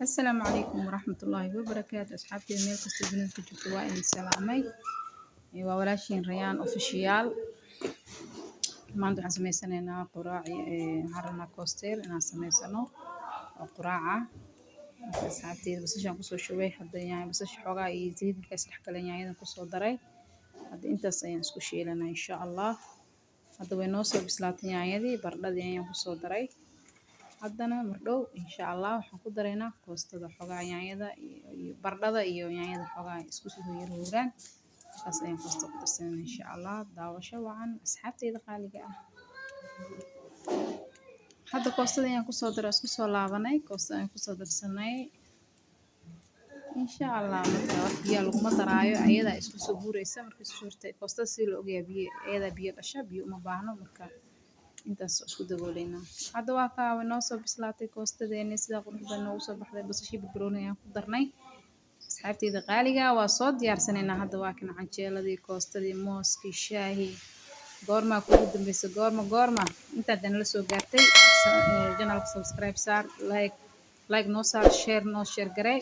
Asalaamu calaykum waraxmatullaahi wabarakaatu. Asxaabteyda meel kasta dunida ka joogto, waa idin salaamay. Waa walaashiin Rayaan Official. Maanta waxaan sameysanaynaa quraac. Waxaan rabnaa cocktail inaan sameysano oo quraac ah. Marka asxaabteyda, basashaan kusoo shubay hadda, yaanyo, basasha xoogaa iyo saliid markaa isdhex galeen, yaanyadan kusoo daray. Hadda intaas ayaan isku shiilanaa, insha Allah. Hadda way noo soo bislaatay yaanyadii, baradhadii ayaan kusoo daray. Haddana mardhow, insha Allah, waxaan ku daraynaa koostada. Xoogaa yaanyada iyo baradhada iyo yaanyada xoogaa isku soo yaruuraan, markaas ayaan koosta ku darsanayna, insha Allah. Daawasho wacan, asxaabteyda qaaliga ah. Hadda koostada ayaan kusoo daray, isku soo laabanay, koosta ayaan kusoo darsanay, insha Allah. Marka wax biyo laguma daraayo, ayadaa isku soo huureysa. Marka isku huurtay koostada, si la ogyahay, biyo ayadaa biyo dhasha, biyo uma baahno. Marka intaas isku dabooleynaa. Hadda waa kaa, way noo soo bislaatay koostadeeni, sida qurux badan noogu soo baxday. Basashii, barbarooni ayaan ku darnay. Asxaabteyda qaaliga, waa soo diyaarsanaynaa. Hadda waa kan canjeeladii, koostadii, mooskii, shaahi. Goormaa kugu dambeysay? Goorma, goorma intaad nala soo gaartay? Channelka subscribe saar, like noo saar, share noo share garee.